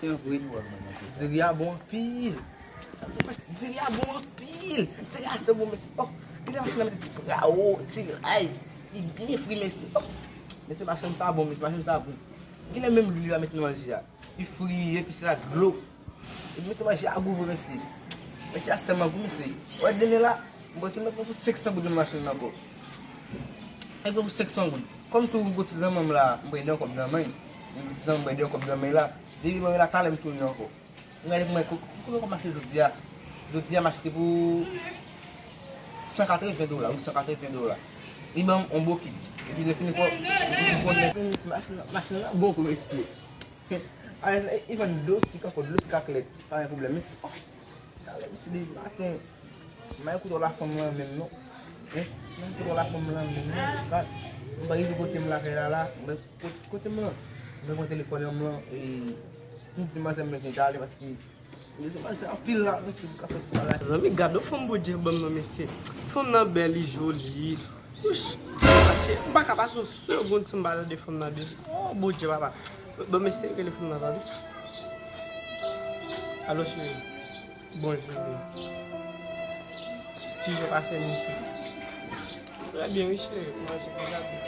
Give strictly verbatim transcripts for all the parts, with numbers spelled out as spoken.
An vre, diri a bon anpil. Diri a bon anpil. Diri a se bon, mesye. Oh, genlè machin nan mete ti prawo, ti lay. Li byen fri, mesye. Oh, mesye, machin sa bon, mesye, machin sa bon. Genlè menm lwil li va mete nan manje a. Li fri, epi se la dlo. Epi mesye, manje a gou vre, mesye. Mesye, a se tèlman gou, mesye. Wè, demen la, m pral tounen pran pou senk san goud nan machin nan ankò. Epi pou senk san goud. Kòm tou m gon ti zanmi m la, m pral de kòb nan men. M gon ti zanmi m pral de kòb nan men la. Depi mwen la talè m tounen ankò. M gade pou mwen kou- kou- kouman m achte jodi a. Jodi a m achte pou san katreven dola, wi, san katreven dola. Li ban m yon bokit. Epi lè fini pou m fon nèt. Mesye, machin nan, machin nan bon pou mesye. Li vann dlo sik ankò, dlo sik ak lèt. Pa gen pwoblèm. Mesye, oh, talè mesye depi maten. M pa koute la fanm lan menm non. Hein? M pa koute la fanm lan menm non. M pa rive kote m lakay la la. M pa kote, kote m lan. M pran telefòn an m lan e m di manzè m bezwen ale paske m bezwen pase anpil la mesye pou ka fè ti bagay. Zanmi, gade yon fanm Bondye ban m nan mesye. Fanm nan bèl, li joli. Wouch! Matche, m pa ka pase yon segonn san m pa tande fanm nan byen. Oh Bondye papa. Bon mesye rele fanm nan tande. Alo cheri. Bonjou. Kijan w pase Niki? Trè byen wi cheri, manje deja byen.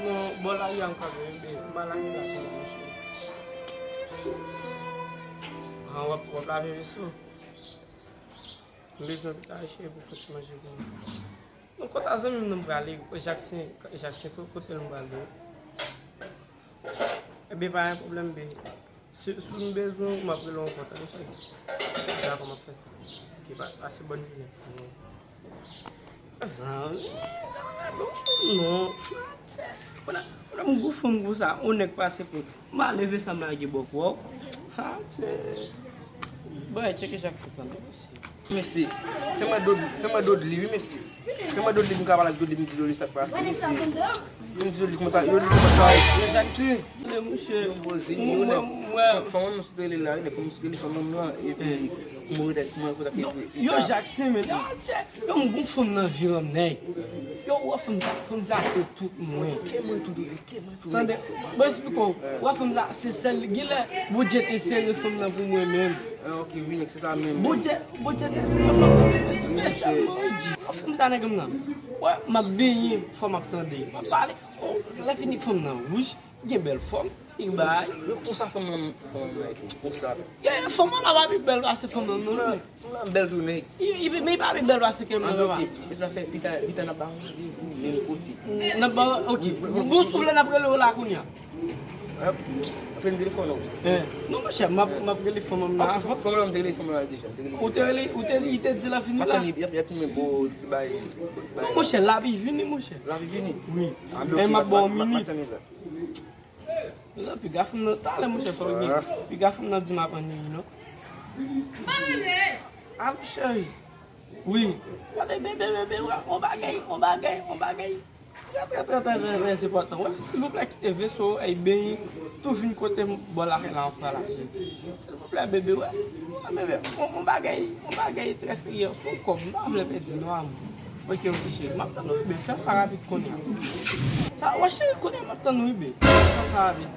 Non, bò lari a m kanpe wi bebe, m pa lage la pou ou cheri. Ah, w ap, w ap lave veso? M bezwen pita wi cheri pou fè ti manje pou mwen. Non, kot a zanmi m nan m prale, Jaksen, Jaksen, kote l m prale? Ebyen, pa gen pwoblèm, bebe. Si, si m bezwen w, m ap rele w ankò, tande cheri. Dakò, m ap fè sa. Ok, pa, pase bòn jounen. Zanmi, non, non. Kounye a, kounye a, m gou fanm konsa, on nèg pase pou m ale ve sa m lage bò kò. Ha, tchè. Bon, tcheke Jaksen tande, mesye. Mesye, fè mwen dodli, fè mwen dodli, wi, mesye. Fè mwen dodli pou m ka pale ak dodli, pou m di dodli sa k pase, mesye. Pou m di dodli kòman sa, dodli kòman sa. Yo, Jaksen. Tande, monchè. Yo poze, yo nèg. Fanm, fanm mwen sot rele la, wi, nèg fanm mwen sot rele fanm mwen lan, epi pou mwen kontakte, pou mwen kontakte. Yo, Jaksen, men, yo, tchè, yo, m gon fanm nan vye an nèg. Yo, wè fanm sa, fanm sa se tout mwen. Ke mwen tou, ke mwen tou. Tande, bon, esplike w. Wè fanm sa, se sèl, genlè, Bondye te sere fanm nan pou mwen menm. Ah, ok, wi, nèg, se sa menm. Bondye, Bondye te sere fanm nan, espesyalman, wi, G. Wè fanm sa, nèg m nan. Wè, m ap benyen, fò m ap tande. M ap pale. Oh, lè fini fanm nan wouj, gen bèl fòm, li bay. Yo, konsa fanm nan, fanm nan, konsa. Yo, yo, fanm nan pa pi bèl pase fanm nan, non. Fanm nan bèl tou, nèg. Li, li, men li pa pi bèl pase ke m nan, papa. Ok, e sa fè pita, pita n ap ba w randevou menm kote. N ap ba w, ok. Bon, si w vle, n ap rele w la kounye a. Apre n telefòn ou. Eh, non, monchè, m ap, m ap rele fanm nan avan. Fanm nan, m te rele fanm nan deja, m te rele. Ou te rele, ou te, li te di l ap vini la? Y ap, y ap tounen bo ti bay, bo ti bay. Non, monchè, l ap vini, monchè. L ap vini? Wi. Ah, men ok, m ap ba w minit. Piga fanm nan talè, monchè, fò l gen. Piga fanm nan di m ap anni wi non. Alo, cheri. Wi. Gade bebe, bebe, wè, on bagay, on bagay, on bagay. Trè, trè, trè, trè, trè, trè enpòtan. Wè, silvouplè, kite veso, ay benyen, tou vin kote m, bò lakay la, anfè la. Silvouplè, bebe, wè. Wè, bebe, on, on bagay, on bagay trè serye, sou kòb, m pa vle pèdi non, amou. Ok, ok, cheri. M ap tann ou, bebe. Fè sa rapid kounye a. Sa, wè, cheri, kounye a m ap tann ou, bebe. Fè sa rapid.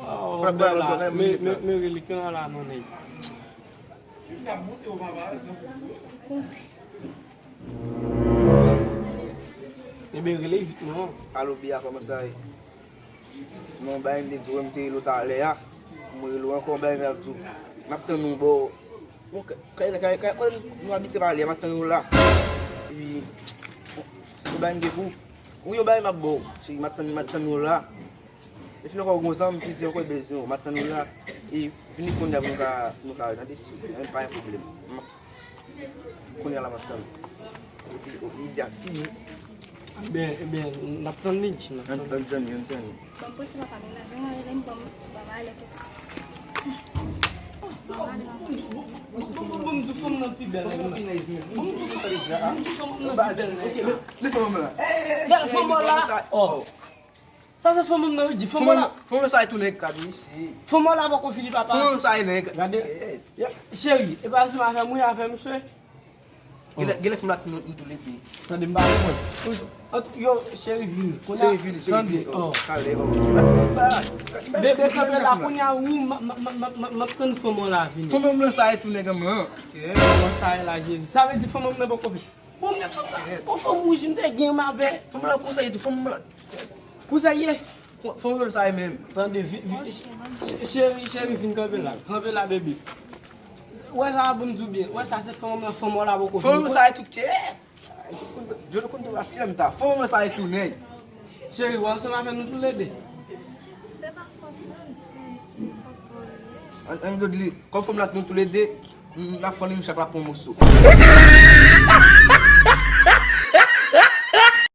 Oh, bèl la. Men, men, men, reliken an la, non, nèg. Bebe, rele vit, non. Alo, Bia, kòman sa ye? Non, bay m te di w, m te rele w talè a. M rele w ankò, bay m ap di w. M ap tann ou bò. Bon, kay, kay, kay, kay, kote nou abitye pale a, m ap tann ou la. Epi, si w bay m de pou. Wi, yon bay m ap ba w. Cheri, m ap tann, m ap tann ou la. Epi, ankò, gon zanmi ki di ankò bezwen w, m ap tann ou la. E vini kounye a pou nou ka, pou nou ka, tande? Pa gen pwoblèm. M ap Kounye a la m ap tann. Epi, o, midi a fini. Ebyen, ebyen, n ap tann li, n ap tann li. Ann tann li, ann tann li. Ban m prese papa, menaje mwen rele m, ban m, ban m ale kote. Ban m ale, ban m ale. Bon, bon, bon, bon, m di fanm nan pi bèl, non. Bon, m di fanm, bon, m di fanm nan pi bèl. Ok, men, men fanm nan. Bèl fanm la. Oh. Sa se fanm nan wi, di fanm nan. Fanm nan sa e tou nèg kad wi, si. Fanm nan poko fini papa. Fanm nan sa e nèg. Gade. Cheri, e pa ansanm avè m wi, avè misye. Genlè genlè fanm la nou nou toulede. Tande m pa konprann. Ant yo, cheri vini. Kounye a, Cheri vini, cheri tande, vini. Oh, oh. Kale, oh. Bebe kanpe la, kounye a ou, m ap tann fanm ou la vini. Fanm mwen sa e tou nèg mwen. Kòman sa e la, Jezi? Sa vle di fanm mwen poko vini. Bon, men fanm sa, bon, fanm wouj m te gen m avè. Fanm la konsa e tou, fanm la. Konsa ye. Fanm mwen sa e menm. Tande, vi, vi, ch- ch- cheri, cheri, vin kanpe la. Kanpe la, bebe. Wè sa, bon, m di w byen. Wè sa, se fanm mwen, fanm ou la poko vini. Fanm mwen sa e tou kè. Jodi konn tou asyèm ta. Fanm mwen sa e tou nèg. Cheri, w ansanm avè nou toulede. Se pa fòt mwen, se, se fòt mwen li ye. An an do li. Kòm fanm la nou toulede, n ap fann li, nou chak la pran moso.